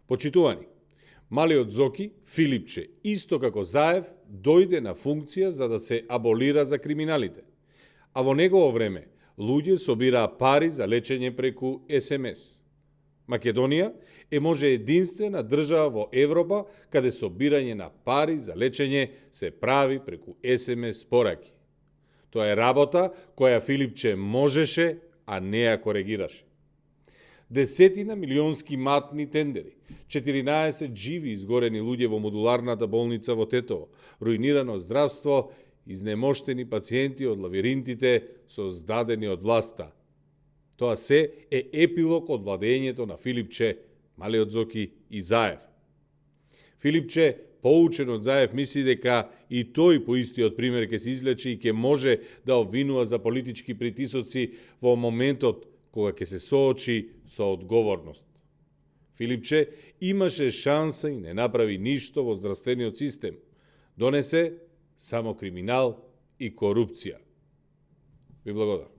Почитувани, малиот Зоки, Филипче, исто како Заев, дојде на функција за да се аболира за криминалите. А во негово време, луѓе собираа пари за лечење преку СМС. Македонија е може единствена држава во Европа каде собирање на пари за лечење се прави преку СМС пораки. Тоа е работа која Филипче можеше, а не ја коригираше. Десетина милионски матни тендери, 14 живи изгорени луѓе во модуларната болница во Тетово, руинирано здравство, изнемоштени пациенти од лавиринтите создадени од власта. Тоа се е епилог од владењето на Филипче, малиот Зоки и Заев. Филипче, поучен од Заев, мисли дека и тој по истиот пример ќе се излечи и ќе може да обвинува за политички притисоци во моментот кога ќе се соочи со одговорност. Филипче имаше шанса и не направи ништо во здравствениот систем. Донесе само криминал и корупција. Ви благодарам.